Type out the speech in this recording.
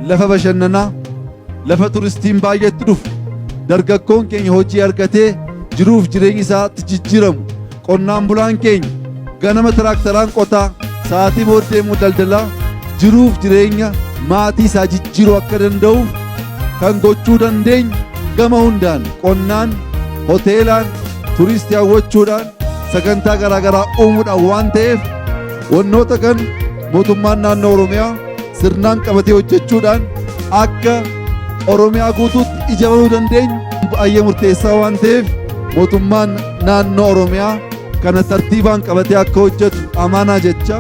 Lafa bashannanaa, lafa turistiin baay'eetti dhufu, dargaggoon keenya hojii argatee jiruuf jireenyi isaatti jijjiiramu, qonnaan bulaan keenya ganama tiraaktaraan qotaa, sa'aatii booddee immoo daldalaa jiruuf jireenya maatii isaa jijjiiruu akka danda'uuf kan gochuu dandeenyu gama hundaan qonnaan, hoteelaan, turistii hawwachuudhaan, sagantaa garaagaraa uumuudhaan waan ta'eef, wannoota kan mootummaan naannoo Oromiyaa sirnaan qabatee hojjechuudhaan akka Oromiyaa guutuutti ija banuu dandeenyu baay'ee murteessaa waan ta'eef, mootummaan naannoo Oromiyaa kana tartiibaan qabatee akka hojjetu amaanaa jecha.